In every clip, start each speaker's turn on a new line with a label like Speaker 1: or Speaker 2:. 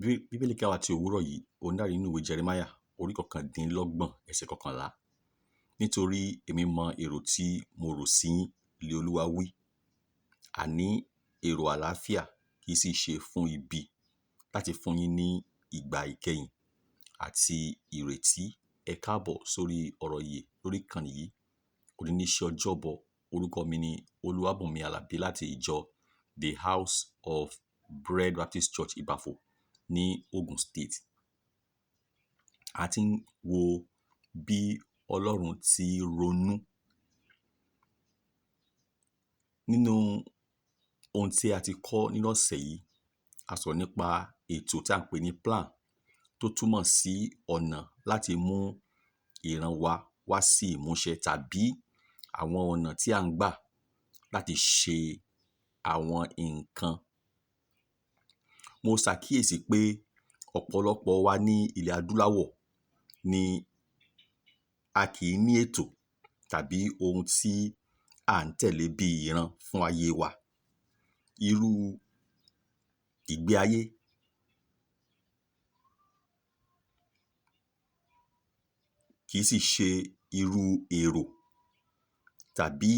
Speaker 1: Bíbélì kíkà wa ti òwúrọ̀ yìí, òun náà rí nínú ìwé Jeremáyà orí 29 ẹsẹ̀ 11. Nítorí èmi mọ èrò tí mo rò sí yín, li Olúwa wí, àní èrò àlàáfíà, kì í sì ṣe fún ibi, láti fún yín ní ìgbà ìkẹyìn àti ìrètí. Ẹ káàbọ̀ sórí ọ̀rọ̀ ìyè lórí ìkànnì yìí. Òní ní í ṣe ọjọ́bọ̀. Orúkọ mi ni Olúwabùnmi Àlàbí láti ìjọ The House of Bread Baptist Church, Ìbàfò ní Ogun State. A ti ń wo bí Ọlọ́run ti ronú. Nínú ohun tí a ti kọ́ nínú ọ̀sẹ̀ yìí, a sọ̀rọ̀ nípa ètò tí à ń pè ní plan, tó túmọ̀ sí ọ̀nà láti mú ìran wa wá sí ìmúṣẹ, tàbí àwọn ọ̀nà tí à ń gbà láti ṣe àwọn nǹkan. Mo ṣàkíyèsí pé ọ̀pọ̀lọpọ̀ wa ní ilẹ̀ adúláwọ̀ ni a kì í ní ètò tàbí ohun tí à ń tẹ̀lé bí ìran fún ayé wa. Irú ìgbé ayé kì í sì ṣe irú èrò tàbí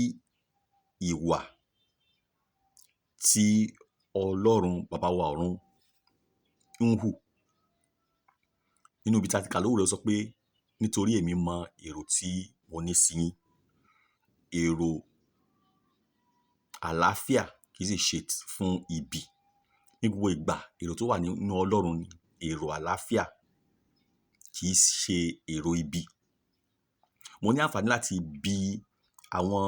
Speaker 1: ìwà tí Ọlọ́run baba wa ọ̀run ń hù. Nínú ibi tí a ti kà lówùúrọ̀, ó sọ pé nítorí èmi mọ èrò tí mo ní sí yín, èrò àlàáfíà, kì í sì ṣe fún ibi. Ní gbogbo ìgbà, èrò tó wà nínú Ọlọ́run ni èrò àlàáfíà, kì í ṣe èrò ibi. Mo ní àǹfààní láti bi àwọn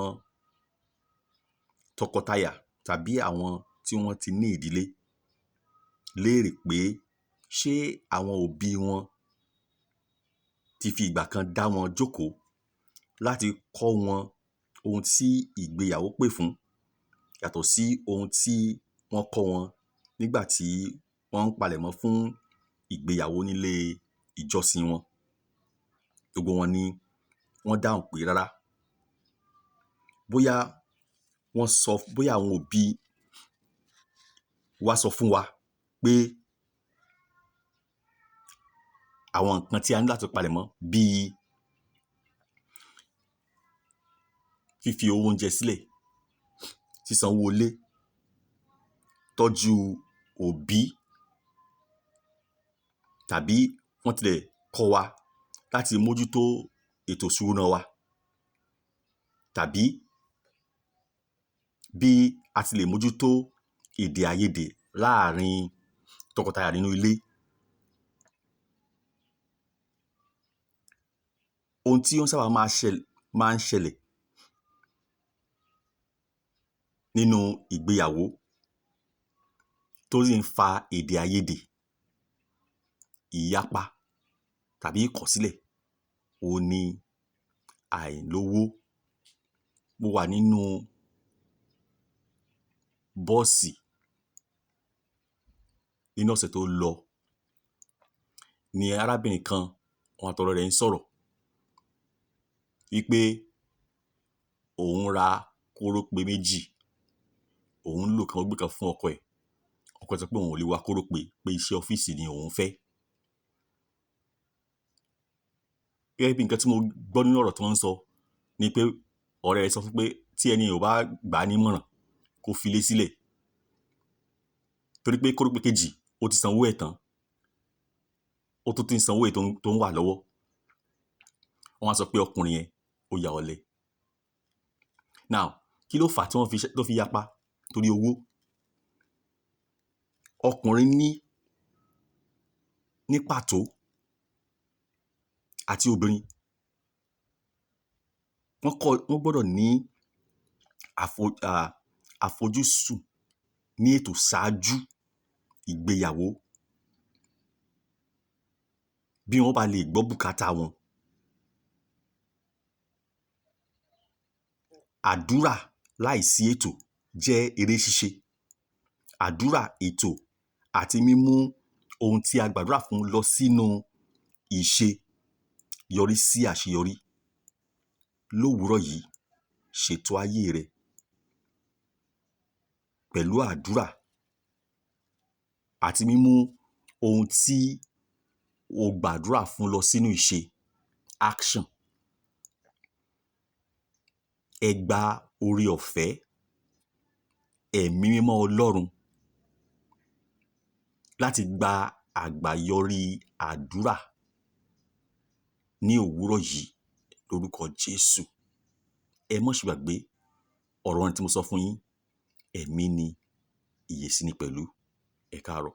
Speaker 1: tọkọtaya tàbí àwọn tí wọ́n ti ní ìdílé léèrè pé ṣé àwọn òbí wọn ti fi ìgbà kan dá wọn jókòó láti kọ́ wọn ohun tí ìgbéyàwó pè fún, yàtọ̀ sí ohun tí wọ́n kọ́ wọn nígbà tí wọ́n ń palẹ̀mọ́ fún ìgbéyàwó nílé ìjọsìn wọn. Gbogbo wọn ni wọ́n dáhùn pé rárá. Bóyá wọ́n sọ, bóyá àwọn òbí wa sọ fún wa pé àwọn nǹkan tí a ní láti palẹ̀mọ́ bí i fífi owó oúnjẹ sílẹ̀, sísanwó ilé, tọ́jú òbí, tàbí wọ́n tilẹ̀ kọ́ wa láti mójútó ètò ìṣúná wa, tàbí bí a ti lè mójútó èdè-àìyedè láàrin tọkọtaya nínú ilé. Ohun tí ó sábà máa ń ṣẹlẹ̀ nínú ìgbéyàwó tó sì ń fa èdè-àìyedè, ìyapa tàbí ìkọ̀sílẹ̀, òhun ni àìlówó. Mo wà nínú bọ́ọ̀sì nínú ọ̀sẹ̀ tó lọ, ni arábìnrin kan, òun àti ọ̀rẹ́ rẹ̀ ń sọ̀rọ̀ wí pé òun ra kórópè méjì, òun lò kan, ó gbé kan fún ọkọ ẹ̀, ọkọ ẹ̀ sọ pé òun ò lè wa kórópè, pé iṣẹ́ ọ́fíìsì ni òun fẹ́. Gẹ́gẹ́ bí nǹkan tí mo gbọ́ nínú ọ̀rọ̀ tí wọ́n ń sọ ni pé ọ̀rẹ́ rẹ̀ sọ fún pé tí ẹni yẹn ò bá gbà á nímọ̀ràn, kó filé sílẹ̀, torí pé kórópè kejì, ó ti sanwó ẹ̀ tán, ó tún ti ń sanwó èyí tó ń wà lọ́wọ́. Wọ́n wá sọ pé ọkùnrin yẹn, ó ya ọ̀lẹ. Now, kí ló fà á tí wọ́n fi tó fi yapa? Torí owó. Ọkùnrin ní pàtó àti obìnrin, wọ́n gbọ́dọ̀ ní àfojúsùn ní ètò ṣáájú ìgbéyàwó bí wọ́n ba lè gbọ́ bùkátà wọn. Àdúrà láìsí ètò jẹ́ eré ṣíṣe. Àdúrà, ètò àti mímú ohun tí a gbàdúrà fún lọ sínú ìṣe yọrí sí àṣeyọrí. Lówùúrọ̀ yìí, ṣètò ayé rẹ pẹ̀lú àdúrà àti mímú ohun tí o gbàdúrà fún lọ sínú ìṣe, action. Ẹ gba oore ọ̀fẹ́ Ẹ̀mí Mímọ́ Ọlọ́run láti gba àgbàyọrí àdúrà ní òwúrọ̀ yìí lórúkọ Jésù. Ẹ má ṣe gbàgbé ọ̀rọ̀ tí mo sọ fún yín, ẹ̀mí ni, ìyè sì ni pẹ̀lú. Ẹ káàárọ̀.